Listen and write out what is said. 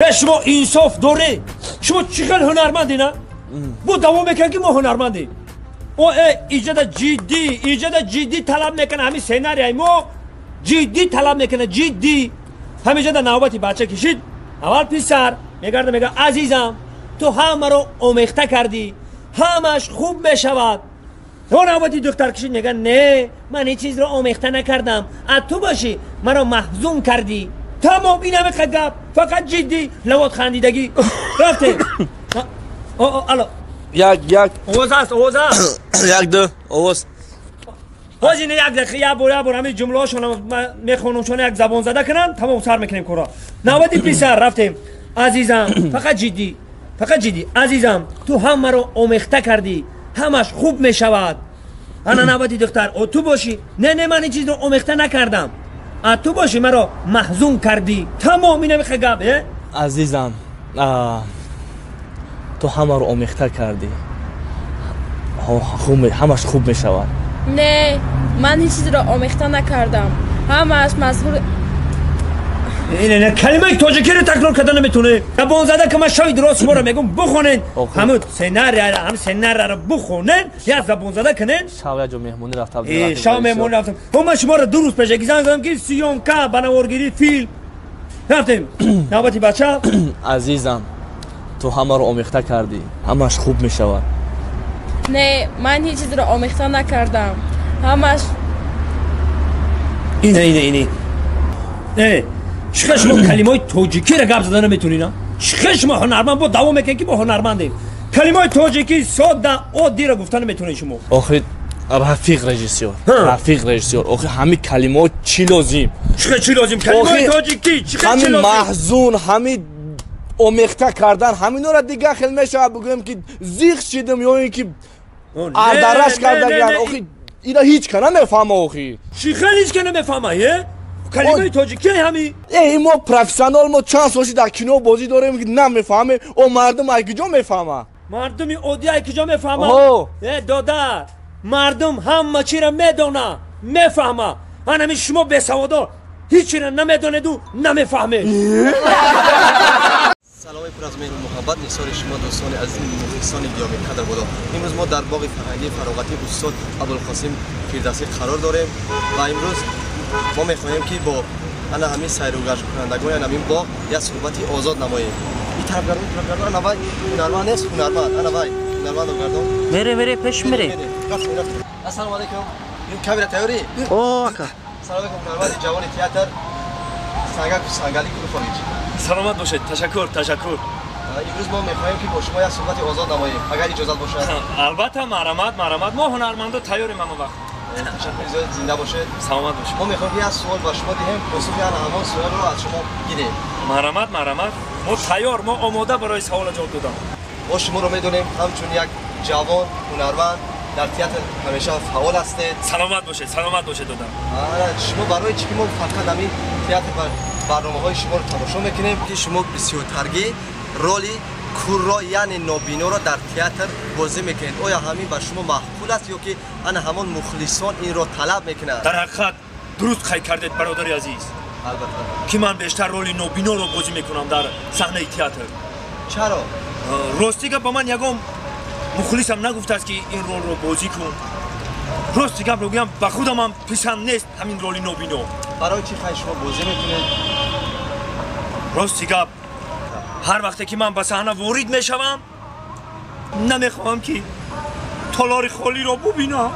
Шумо инсоф доред? Шумо чӣ хел ҳунарманде, на? Бо давом мекунад, ки мо ҳунармандем. О, иҷода ҷиддӣ, иҷода ҷиддӣ талаб мекунад. Ҳамин сценарияи мо ҷиддӣ талаб мекунад, ҷиддӣ. Ҳамиҷода навбати бача кишид. Аввал писар мегарда, мега: «Азизам, ту ҳамаро омехта кардӣ, ҳамаш хуб мешавад». То навбати духтар кишид, мега: «Не, ман ҳеҷ чизро омехта накардам, а ту бошӣ, маро маҳзун кардӣ». Тамом, ин ҳамиқа гап, фақат ҷиддӣ, лавот, хандидагӣ. Рафтем. Алло. Як, як. Овоз аст, овоз аст. Як, ду, овоз. Ҳози ина як дақиқа, як бор, як бор ҳамин ҷумлаҳошон мехонам, шон як забонзада кунанд, тамом, сар мекунем кора. Навбати писар, рафтем. Азизам, фақат ҷиддӣ, фақат ҷиддӣ. Азизам, ту ҳамаро омехта кардӣ, ҳамаш хуб мешавад. Ана навбати духтар. О, ту бошӣ: «Не, не, ман ин чизро омехта накардам, а ту бошӣ, маро маҳзун кардӣ». Тамом, ин ҳамиқа гап, э. Азизам, ту ҳамаро омехта кардӣ, ҳамаш хуб мешавад. Не, ман ҳеҷ чизро омехта накардам, ҳамааш мазҳур. Ин калимаи тоҷикиро такрор карда наметавонед. Забонзада ки ман шави дурост шуморо мегӯм, бухонен ҳамун сценарияро, ҳам сценарияро бухонен, як забонзада кунен. Шав як ҷо меҳмонӣ рафтам. Шав меҳмонӣ рафтам. Ҳо, ман шуморо 2 рӯз пешаки занг задам, ки съёмка ба наворгирӣ филм рафтем. Навбати бача. Азизам, ту ҳамаро омехта кардӣ, ҳамаш хуб мешавад. Не, ман ҳеҷ чизро омехта накардам, ҳамаш Ина, ина, ина. Э, чӣ шумо калимаҳои тоҷикиро гап зада наметонина? Чӣ шумо ҳунарманд, бо давом мекунед, ки мо ҳунармандем? Калимаҳои тоҷикӣ содда, оддиро гуфта наметонед шумо. Охир, рафиқ режиссёр, рафиқ режиссёр, охир ҳамин калимаҳо чӣ лозим? Чӣ, чӣ лозим? Калимаҳои тоҷикӣ чӣ? Ҳамин маҳзун, ҳамин омехта кардан, ҳаминора дигар хел мешавад. Бигӯем, ки зиқ шидам ё ин ки ардараш кардаган. Охи, ина ҳеҷ ка намефаҳма, охи. Чӣ хел ҳеҷ ка намефаҳма, е? Калимаи тоҷикӣ ҳами. Э, мо профессионал, мо чанд сол дар кино бозӣ дорем, ки намефаҳмем. О, мардум ай куҷо мефаҳма? Мардуми оддӣ ай куҷо мефаҳма? Э, додар, мардум ҳама чиро медона, мефаҳма. Ҳанами шумо бесаводо ҳеҷ чиро намедонеду намефаҳмед. Саломи пур аз меҳру муҳаббат нисори шумо, дӯстони азизи, мухлисони гиёми қадр бодо. Имрӯз мо дар боғи фарҳангии фароғатии устод Абулқосим Фирдавсӣ қарор дорем ва имрӯз мо мехоҳем, ки бо ана ҳамин сайругашткунандагони ана ҳамин боғ як суҳбати озод намоем. И тарафгардон, тарафгардон. Ана вай ҳунарманд нест, ҳунарманд, ана вай ҳунарманд, гардон. Мере, мере, пеш мере. Рафтем, рафтем. Ассалому алайкум, камера тайёрӣ? О, ака. Салом алайкум, ҳунарманди ҷавони театр Сангак Сангали Кулуфович. Саломат бошед, ташаккур, ташаккур. Имрӯз мо мехоҳем, ки бо шумо як суҳбати озод намоем, агар иҷозат бошад. Албатта, марҳамат, марҳамат, мо ҳунармандо тайёрем ҳама вақт. Ташаккури зиёд, зинда бошед. Саломат бошед. Мо мехоҳем, ки як суол ба шумо диҳем, посухи ана ҳамон суолро аз шумо гирем. Марҳамат, марҳамат, мо тайёр, мо омода барои савола ҷавоб додан. Мо шуморо медонем ҳамчун як ҷавон ҳунарманд, дар театр ҳамеша фаъол ҳастед. Саломат бошед, саломат бошед, додам. Шумо барои чӣ ки мо фақат ҳамин театр барномаҳои шуморо тамошо мекунем, ки шумо бисёртаргӣ роли курро, яъне нобиноро дар театр бозӣ мекунед. Оё ҳамин ба шумо маъқул аст ё ки ана ҳамон мухлисон инро талаб мекунанд? Дар ҳақиқат, дуруст қайд кардед, бародари азиз. Албатта. Ки ман бештар роли нобиноро бозӣ мекунам дар саҳнаи театр. Чаро? Рости гап, ба ман ягон мухлисам нагуфтааст, ки ин ролро бозӣ кун. Рости гапро гӯям, ба худамам писанд нест ҳамин роли нобино. Барои чӣ хай шумо бозӣ мекунед? Рости гап, ҳар вақте ки ман ба саҳна ворид мешавам, намехоҳам, ки толори холиро бубинам.